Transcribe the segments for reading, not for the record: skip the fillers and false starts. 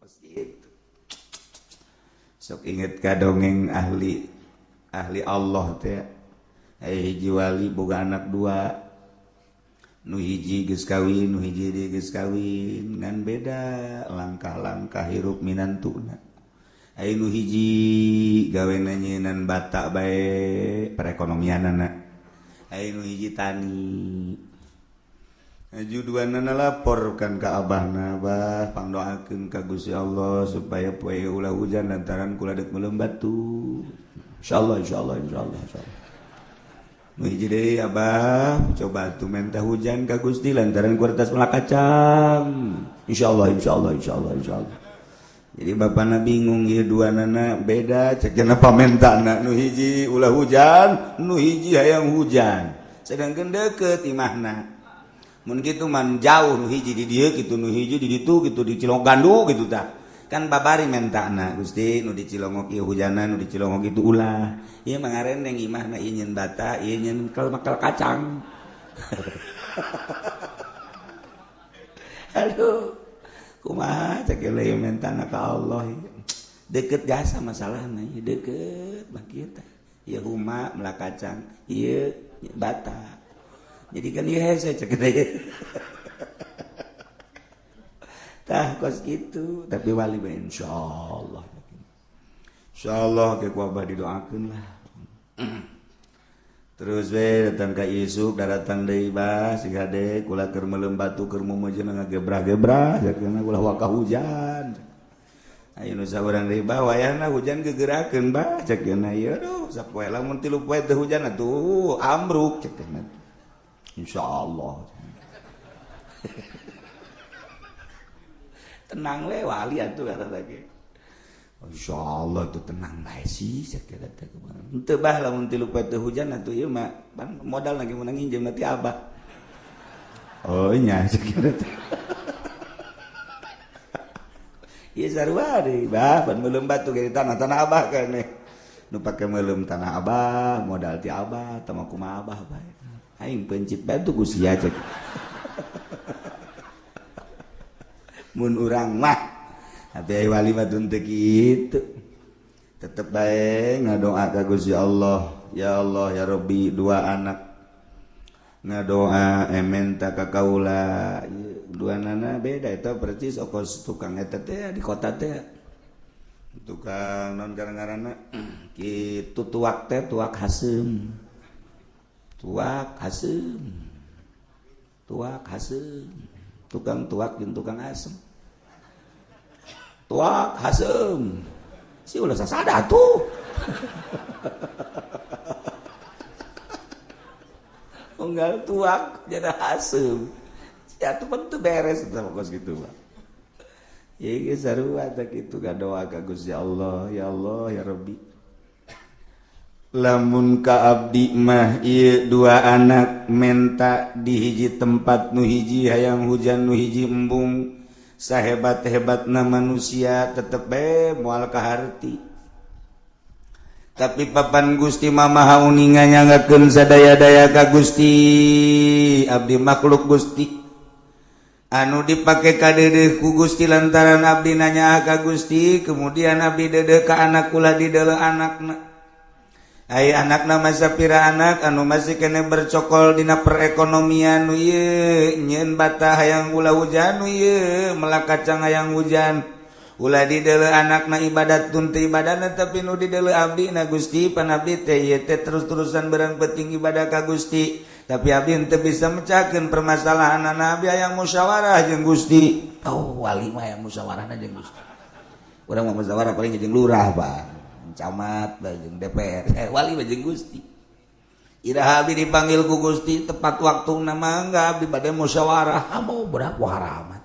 Pasti itu. Sok inget ka dongeng ahli ahli Allah teh. Hiji wali boga anak dua, nu hiji geus kawin, nu hiji deui geus kawin, ngan beda langkah-langkah hirup minantuna. Aya nu hiji gawena nyieunnan bata bae perekonomianana, aya nu hiji tani. Aju duanana laporkan ka abahna, "Bah, pangdoakeun ka Gusti Allah supaya poe ulah hujan lantaran kula deuk meuleum batu." Insyaallah, insyaallah, insyaallah, insyaallah. Nu hiji deui, "Abah, coba tuh minta hujan ka Gusti lantaran kualitas melak kacang." Insyaallah, insyaallah, insyaallah, insyaallah. Jadi bapana bingung, ieu duanana beda cek cenah pamentana, nu hiji ulah hujan, nu hiji hayang hujan. Sedangkan deket imahna. Mun kitu man jauh, nu hiji di dieu kitu, nu hiji di ditu kitu, di Cilongok Gandu kitu tah. Kan babari mentana, "Gusti, nu di Cilongok ieu hujanan, nu di Cilongok itu ulah." Ieu mah ngareneng imahna, ieu nyeun bata, ieu nyeun makel kacang. Aduh, kumaha cek ieu mentana ka Allah. Deket jasa masalahna, ieu deket mah kieu teh. Ieu huma melak kacang, ieu bata. Jadi kan ieu hese cek teh. Tah kos gitu, tapi wali mah insyaallah. Insyaallah ke ku abah didoakeun lah. Terus we datang ka isuk, datang deui, "Bah, sing hade kula keur meuleum batu keur mumujuna ngagebrah-gebrah jakena ulah waka hujan." Ayo nu saurang deui, "Bah, wayahna hujan gegerakeun, Bah," cek cenah. "Ieu aduh, sapoe lamun 3 poe teu hujan atuh ambruk," cek cenah. Insyaallah. Tenang le wali atuh kata lagi. Insyaallah tuh tenang bae sih cek kata teh. Henteu bah, lamun 3 poe teu hujan atuh ieu mah modal lagi menang nginjem nanti abah. Oh nya cek kata teh. Ieu sarua deui, bah, pan meuleum batu ge tanah tanah abah keneh. Nu pake meuleum tanah abah, modal ti abah, tah mah kumaha abah bae. Aing pencit batu ku sia cek. Mun urang mah tapi wali mah teu kitu. Tetep bae ngadoa ka Gusti Allah, ya Allah ya Rabbi, dua anak ngadoa ementa ka kaula, dua nana beda eta percis okos tukang eta teh di kota teh. Tukang non ngaranna kitu tuak teh, tuak haseum. Tuak haseum, tuak haseum, tukang tuak jeung tukang asem, tuak haseum si ulah sasada tuh. Unggal tuak jadi haseum si atuh pan teu beres teh kos kitu mah. Ieu geus sarua teh kitu ngadoa ka Gusti Allah, ya Allah ya Rabbi. Lamun ka abdi mah ieu dua anak menta di hiji tempat, nu hiji hayang hujan, nu hiji embung, sahebat-hebatna manusia tetep bae moal kaharti. Tapi papan Gusti mah maha uninga nyanggakeun sadaya-daya ka Gusti, abdi makhluk Gusti anu dipake kadeudeuh ku Gusti lantaran abdi nanya ka Gusti, kemudian abdi deudeuh ka anak kula dideuleu anakna. Ay anak nama sapira anak anu masih kena bercokol dina perekonomian, nu ieu nyeun bata hayang ulah hujan, nu ieu melak kacang hayang hujan, ulah dideuleu anakna ibadat tun teu ibadahna, tapi nu dideuleu abdi na Gusti, pan abdi teh ieu teh terus-terusan berang penting ibadah ka Gusti, tapi abdi teu bisa mecahkeun permasalahan anak, abdi hayang musyawarah jeung Gusti. Oh, wali mah hayang musyawarahna jeung Gusti. Urang mah musyawarah paling jeung lurah, Pak, camat, jeung DPR, wali mah jeung Gusti. Iraha abdi dipanggil ku Gusti tepat waktu nama enggak abdi bade musyawarah, mau berapa haramat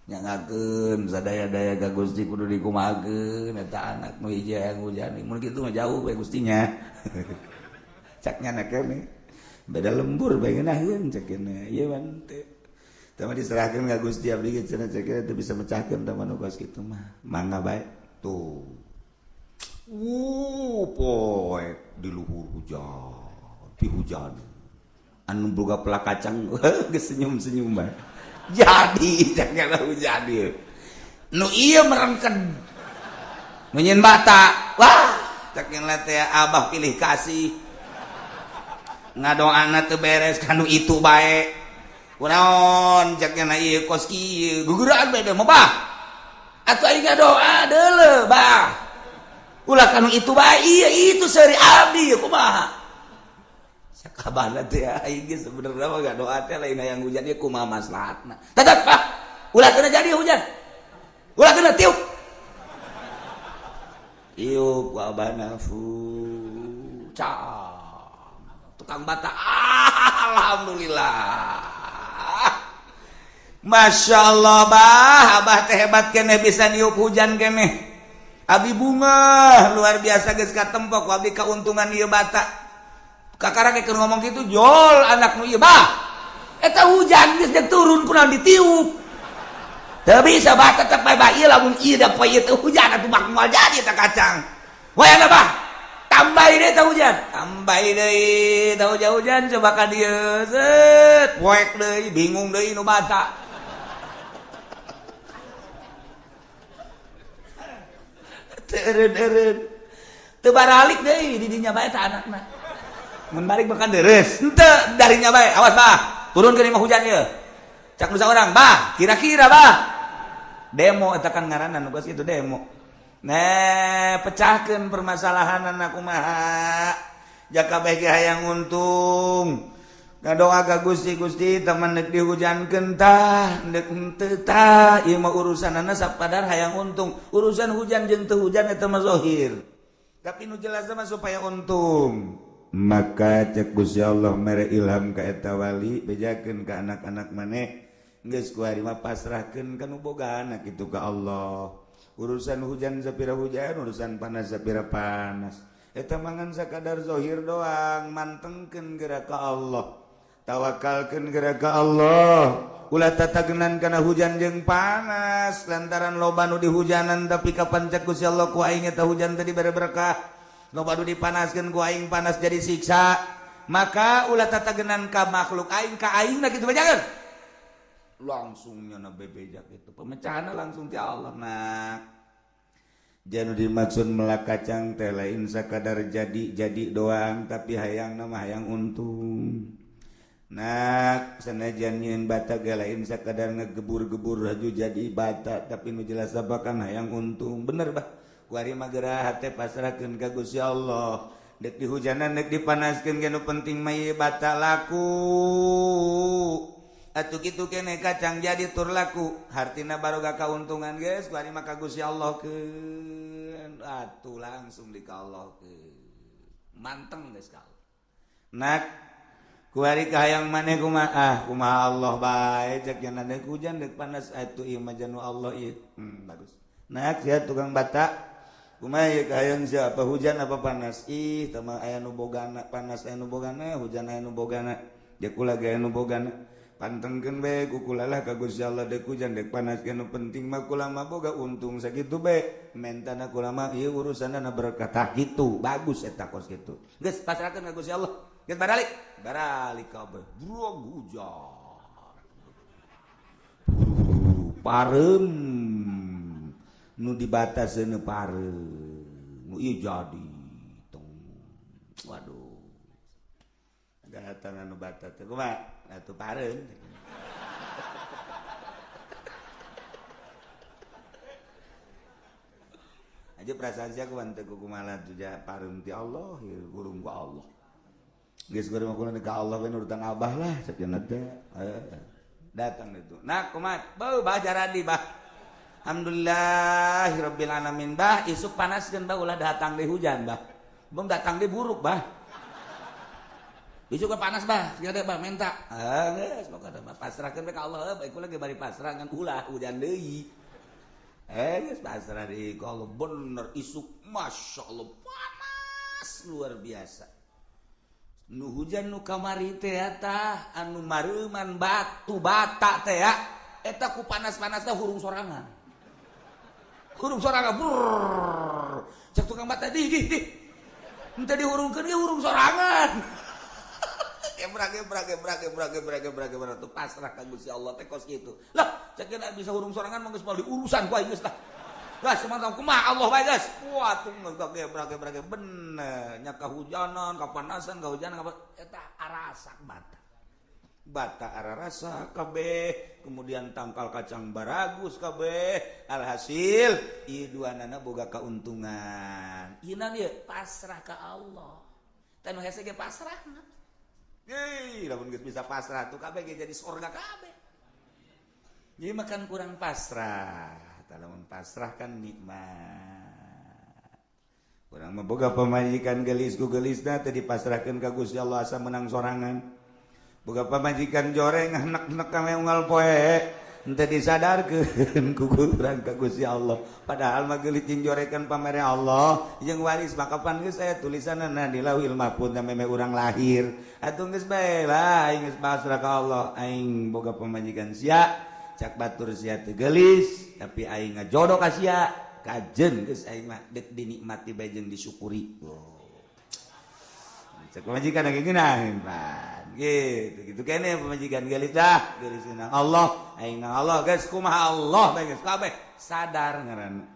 nyangakeun sadaya-daya ka Gusti kudu dikumahakeun eta anak nu hiji hayang hujan, mun kitu mah jauh bae Gustinya. Cak nyana keneh beda lembur bae ngeunaheun cek keneh ieu mah teu. Tah mah diserahkeun ka Gusti abdi ge cenah cek teu bisa mecahkeun tah mah nu kos kitu mah. Mangga bae tuh. Poek di luhur hujan, di hujan. Anu boga pelak kacang geus senyum-senyum bae. Jadi jangan hujan ieu. Nu ieu merengken. Nu nyieun bata. Wah, cek teh abah pilih kasih. Ngadoana teu beres kanu itu bae. Kunaon cek nya ieu kos kieu. Guguran bae mah bah. Atuh aing ngadoa deuleu bah. Ulah kanu itu bae, iya itu seuri abdi kumaha. Sakabana teh aing ge sebenarnya mah ngadoa teh lain hayang hujan ieu kumaha maslahatna. Tetep bah. Ulah kena jadi hujan. Ulah kena tiup. Tiup ku abahna fu. Tukang bata alhamdulillah. Masya Allah bah, abah teh hebat keneh bisa niup hujan keneh. Abi bunga luar biasa geus katempok abdi kauntungan ieu bata. Kakara keur ngomong kitu jol anak nu ieu bah. Eta hujan geus turun kunaon ditiup. Teu bisa bah tetep bae bah ieu lamun ieu da poe ieu teu hujan atuh bak moal jadi eta kacang. Wayahna bah. Tambah deui teh hujan. Tambah deui teh hujan coba ka dieu set poek deui bingung deui nu bata. Teu teu baralik deui di dinya bae tah anakna. Mun balik makan deres. Henteu darinya bae. Awas bah, turun ke imah hujan ieu. Cak nu saurang, bah, kira-kira bah. Demo eta kan ngaranna nu geus kitu demo. Nah, pecahkeun permasalahan anak kumaha. Jaka bae ge hayang untung. Ngadoa ka Gusti, Gusti teman nek dihujankeun tah, nek henteu tah, ieu mah urusanana sapadar hayang untung. Urusan hujan jeung teu hujan eta mah zahir. Tapi nu jelas mah supaya untung. Maka cek Gusti Allah mere ilham ka eta wali, bejakeun ka anak-anak maneh, geus ku ari mah pasrahkeun ka nu boga anak kitu ka Allah. Urusan hujan sapira hujan, urusan panas sapira panas. Eta mangan sakadar zahir doang, mantengkeun geura ka Allah. Tawakalkeun geura ka Allah. Ulah tatagenan kana hujan jeung panas lantaran loba nu dihujanan tapi kapan cek Gusti Allah ku aing eta hujan tadi bere berkah. Loba nu dipanaskeun ku aing panas jadi siksa. Maka ulah tatagenan ka makhluk aing ka aingna kitu bejakeun. Langsung nyana bebejak itu pemecahanna langsung ti Allah nak. Janu dimaksud melak kacang teh lain sakadar jadi-jadi doang tapi hayang nama hayang untung. Nak sanajan nyieun bata ge lain sakadar ngegebur-gebur haju jadi bata tapi nu jelas bakan hayang untung. Bener bah. Ku ari mah geura hate pasrahkeun ka Gusti Allah. Dek dihujanan dek dipanaskeun ge nu penting mah ieu bata laku. Atuh kitu keneh kacang jadi tur laku. Hartina baroga kauntungan geus ku ari mah ka Gusti Allah keun. Atuh langsung di ka Allah keun. Manteng geus ka Allah. Nak kuari kahayang maneh kumaha ah kumaha Allah bae cek nya dek hujan dek panas atuh ieu mah janu Allah ieu. Bagus. Nak sia tukang bata kumaha ieu kahayang sia apa hujan apa panas? Ih tah mah aya nu bogana panas aya nu bogana hujan aya nu bogana. Dia kula ge aya nu bogana. Pantengkeun bae ku kula lah ka Gusti Allah dek hujan dek panas ge nu penting mah kula mah boga untung sakitu bae. Mentana kula mah ieu urusanna berkah tah kitu. Bagus eta kos kitu. Geus pasrahkeun ka Gusti Allah. Geus baralik. Baralik kabeh. Brog hujan. Pareum. Nu dibataseun pareum. Nu ieu jadi. Tong. Waduh. Datang anu bata teh kumaha? Atuh pareum. Aja perasaan sia kumaha teu kumaha tuh ja pareum ti Allah, ieu gurung ku Allah. Geus gurung ku ka Allah we nurutan abah lah cek cenah teh. Datang itu. Nah kumaha? Beuh bah jaradi bah. Alhamdulillahirabbil alamin bah, isuk panaskeun bah ulah datang deui hujan bah. Belum datang deui buruk bah. Besok panas bah, segala bah minta. Ah geus pokona mah pasrahkeun we ka Allah, bae kula ge bari pasrah ngan ulah hujan deui. Geus pasrah deui ka Allah bener isuk masyaallah panas luar biasa. Nu hujan nu kamari teh tah anu mareuman batu bata teh ya eta ku panas-panasna hurung sorangan. Hurung sorangan brrrr. Cek tukang bata di di. Henteu dihurungkeun ge hurung sorangan. Gebrak gebrak gebrak gebrak gebrak gebrak gebrak tuh pasrah ka Gusti Allah teh kos kitu. Lah, cek bisa hurung sorangan mah geus moal diurusan ku aing geus lah. Lah semantap kumaha Allah bae geus. Wah tuh gebrak gebrak bener nya kahujanan, kapanasan, kahujanan eta arasak bata. Bata ararasa kabeh, kemudian tangkal kacang baragus kabeh. Alhasil ieu duanana boga keuntungan. Ieu naon ieu? Pasrah ka Allah. Teh nu hese ge pasrahna. Hei, lamun geus bisa pasrah tuh kabeh ge jadi surga kabeh. Jadi makan kurang pasrah. Tah lamun pasrah kan nikmat. Urang mah boga pamajikan geulis ku geulisna teh dipasrahkeun ka Gusti Allah asa menang sorangan. Boga pamajikan joreng enek-enek kame unggal poe henteu disadarkeun ku urang ka Gusti Allah. Padahal mah geulis jeung jorekan pamere Allah jeung waris maka pan geus aya tulisanna di Lauhil Mahfuz meme urang lahir. Atuh geus bae lah aing geus pasrah ka Allah. Aing boga pamajikan sia, cak batur sia teu geulis, tapi aing ngajodoh ka sia. Kajen geus aing mah deuk dinikmati bae jeung disyukuri. Oh. Cak pamajikan lagi ngeunaheun pan. Gitu gitu kene pamajikan geulis dah, geulis nang Allah, aing nang Allah geus kumaha Allah bae geus kabeh sadar ngaranna.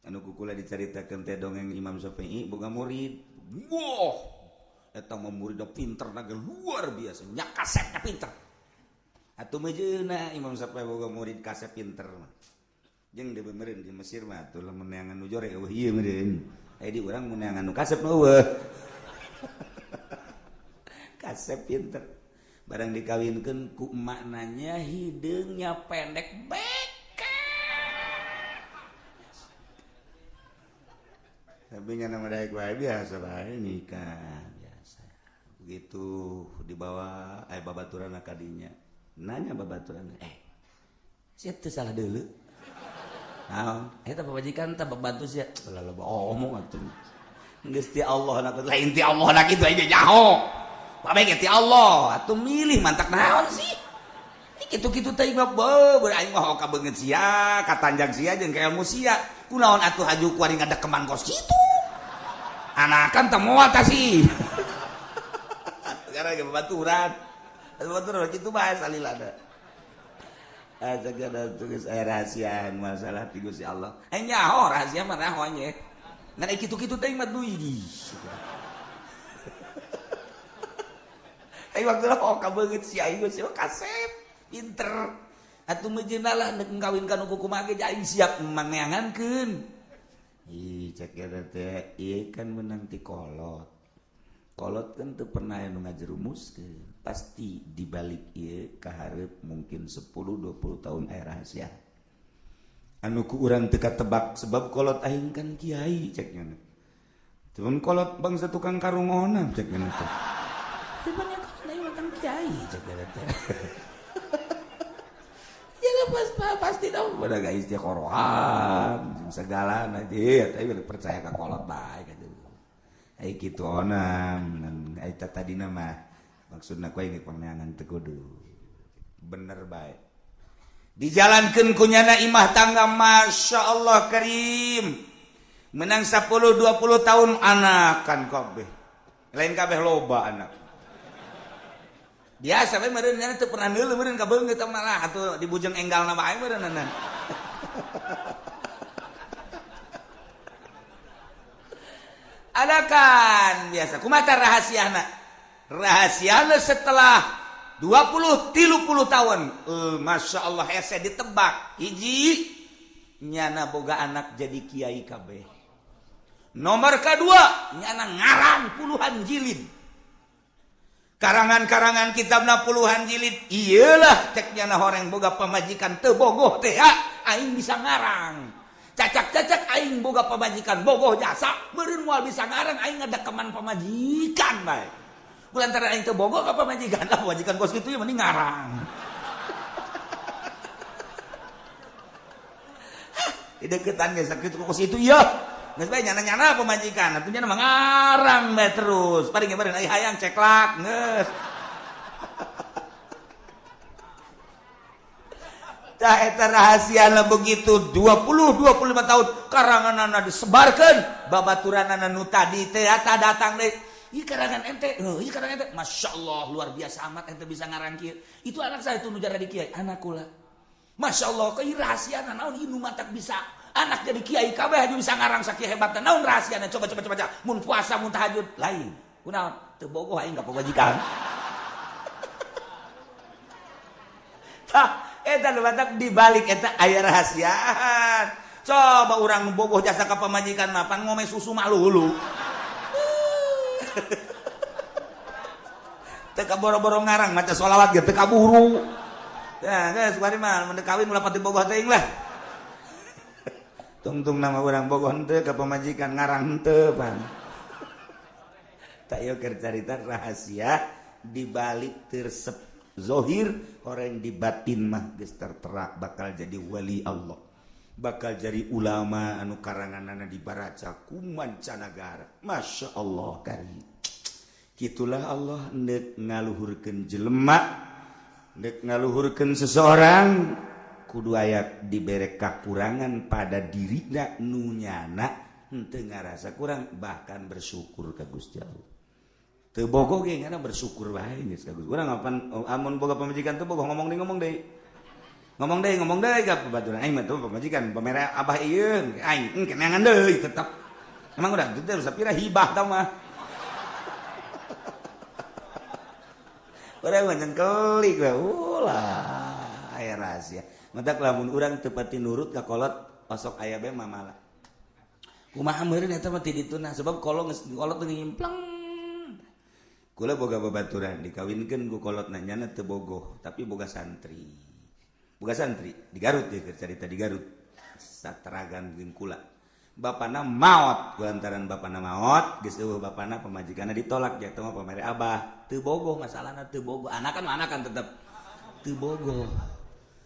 Anu kukula dicaritakeun teh dongeng Imam Syafi'i boga murid. Wah, eta mah muridna pinterna ge luar biasa, nya kasepna pinter. Atuh mejeuna Imam Syafi'i boga murid kasep pinter mah. Jeung deui meureun di Mesir mah atuh lamun neangan nu jore eueuh ieu meureun. Aya di urang mun neangan nu kasep mah eueuh. Kasep pinter. Barang dikawinkeun ku emaknanya hideungnya pendek beke. Tapi nya nama daek bae biasa bae nikah biasa. Begitu dibawa aya babaturanna ka dinya. Nanya babaturanna, sia teu salah deuleu. Naon? Eta pamajikan teh babantu sia. Lah loba omong atuh. Geus ti Allah na lain ti Allah na kitu aja nyaho. Babe ge ti Allah atuh milih mantak naon sih? Kitu-kitu teh mah beuh aing mah ka beungeut sia, katanjang sia jeung ka ilmu sia. Kunaon atuh haju kuari ngadekeman kos kitu. Anakan teh moal tah sih. Sekarang ge babaturan. Babaturan kitu bae salilana. Sagala tugas aya rahasiaan masalah ti Gusti Allah. Aing nyaho rahasia mah nyaho nya. Ngan kitu-kitu teh mah duit. Aing waktu oh ka beungeut si aing geus kasep pinter. Atuh mejeuna lah neuk ngawin ka nu kumaha ge aing siap mangeangankeun. Ih cek eta teh ieu kan meunang ti kolot. Kolot kan teu pernah anu ngajerumuskeun. Pasti dibalik ieu kahareup mungkin 10 20 tahun aya rahasia. Anu ku urang teu katebak sebab kolot aing kan kiai cek nya. Cuman kolot bangsa tukang karungonan cek nya teh. Cuman yang kolot aing kan kiai cek nya teh. Ya pasti tahu pada guys dia korohan segala nanti tapi percaya ka kolot bae gitu. Ai kitu onam ai tadi nama maksudna ku aing pangeangan teu kudu bener bae. Dijalankeun ku nyana imah tangga Masya Allah karim. Menang 10 20 tahun anakan kabeh. Lain kabeh loba anak. Biasa we meureun nyana teu pernah neuleuh meureun ka beungeut malah atuh dibujeng enggalna bae meureunna. Adakan biasa kumaha rahasiana? Rahasiana setelah 20 30 tahun Masya Allah hese ditebak hiji nyana boga anak jadi kiai kabeh. Nomor kedua nyana ngarang puluhan jilid. Karangan-karangan kitabna puluhan jilid. Iyalah cek nyana horeng boga pamajikan teu bogoh teh aing bisa ngarang. Cacak-cacak aing boga pamajikan bogoh jasa meureun moal bisa ngarang aing ngadekeman pamajikan bae. Kulantaran aing teu bogoh ka pamajikan lah pamajikan kos kitu ya mending ngarang. Dideketan ge sakitu kos kitu ieu. Geus bae nyana-nyana pamajikan atuh nyana mah ngarang bae terus. Paling ge meureun ai hayang ceklak geus. Tah eta rahasiana begitu 20 25 tahun karanganana disebarkeun babaturanana nu tadi teh datang deui. Ieu karangan ente, heuh, ieu karangan ente. Masya Allah, luar biasa amat ente bisa ngarang kieu. Itu anak saya tuh nu jadi kiai, anak kula. Masya Allah, kau rahasia naon ieu nu matak bisa anak jadi kiai kabeh aja bisa ngarang sakieu hebatna. Naon rahasiana? Coba coba coba coba. Mun puasa, mun tahajud, lain. Kunaon? Teu bogoh aing ka pamajikan. Tah, eta nu matak dibalik eta aya rahasiaan. Coba urang bogoh jasa ka pamajikan mah pan ngome susu malulu. Teu kaboro-boro ngarang maca sholawat ge teu kaburu. Ya, geus bari mah mun kawin ulah pati bogoh teuing lah. Tungtung nama urang bogoh henteu ka pamajikan ngarang henteu pan. Tak ieu keur carita rahasia dibalik tersep zohir orang di batin mah geus tertera bakal jadi wali Allah. Bakal jadi ulama anu karanganana dibaraca ku mancanagara. Masya Allah karim. Kitulah Allah nek ngaluhurkeun jelema, nek ngaluhurkeun seseorang kudu aya dibere kakurangan pada dirina nu nyana henteu ngarasa kurang, bahkan bersyukur ka Gusti Allah. Teu bogoh ge ngana bersyukur bae geus ka Gusti. Urang apan amun boga pamajikan teu bogoh ngomong deui ngomong deui. Ngomong deui ngomong deui ka babaturan aing mah teu pamajikan pamere abah ieu aing keneangan deui tetep. Emang udah teu sapira hibah tah mah. Urang mah nyengkelik we ulah aya rahasia. Matak lamun urang teu pati nurut ka kolot osok aya bae mamala. Kumaha meureun eta mah ti dituna sebab kolot geus kolot teu ngimplang. Kula boga babaturan dikawinkeun ku kolot nanyana teu bogoh tapi boga santri. Boga santri di Garut ieu keur carita di Garut. Sateragan jeung kula. Bapana maot, lantaran bapana maot geus eueuh bapana pamajikanna ditolak jatuh mah pamere abah. Teu bogoh masalahna teu bogoh. Anakan tetep teu bogoh.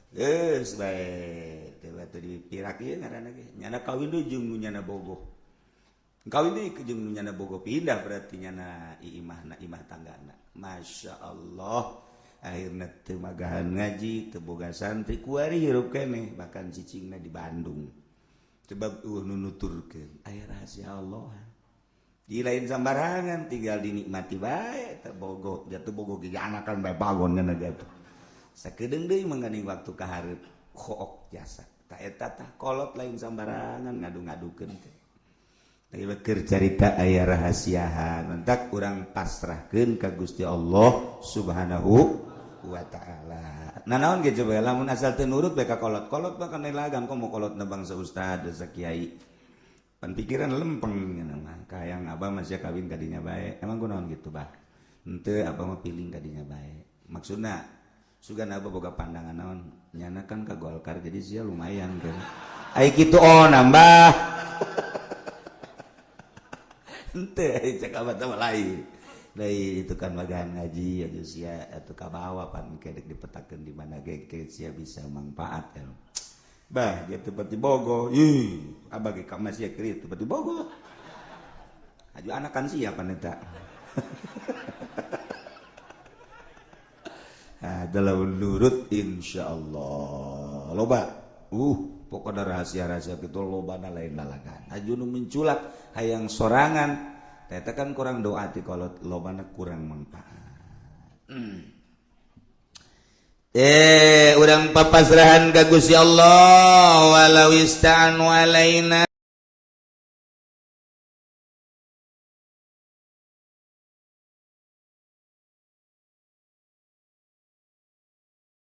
Geus bae teu batu dipirak ieu ngaranna ge. Nyana kawin deui jeung nu nyana bogoh. Kawin deui jeung nu nyana bogoh pindah berarti nyana imahna imah tanggana. Masya Allah. Akhirna teu magahan ngaji, teu boga santri kuari hirup keneh bahkan cicingna di Bandung. Sebab nu nuturkeun aya rahasia Allah. Di lain sambarangan tinggal dinikmati bae teu bogoh, jatuh bogoh ge anakan bae bagon nya jatuh. Sakedeung deui mangganing waktu ka hareup khook jasa. Ta eta tah kolot lain sambarangan ngadu-ngadukeun teh. Tadi keur carita aya rahasiahan, mentak urang pasrahkeun ka Gusti Allah Subhanahu wa ta'ala. Nah naon ge coba lamun asal teu nurut bae ka kolot. Kolot mah kana lagang komo kolotna bangsa ustad bangsa kiai. Pan pikiran lempeng nya mah. Kahayang abah masih kawin ka dinya bae. Emang kunaon gitu bah? Henteu abah mah piling ka dinya bae. Maksudna sugan abah boga pandangan naon? Nyana kan ka Golkar jadi sia lumayan kan. Ai kitu oh nambah. Henteu ai cek abah teh lain. Lain itu kan bagian ngaji aja sia atau kabawa pan kedek dipetakeun di mana ge sia bisa manfaat kan. Bah gitu pati bogo. Ih, abah ge ka masih keur itu pati bogo. Aju anakan sia pan eta. Adalah nurut insyaallah. Loba. Pokokna rahasia-rahasia kitu lobana lain lalagan. Aju nu menculak hayang sorangan. Eta kan kurang doa ti kolot lobana kurang manfaat. Urang papasrahan ka Gusti Allah walau ista'anu alaina.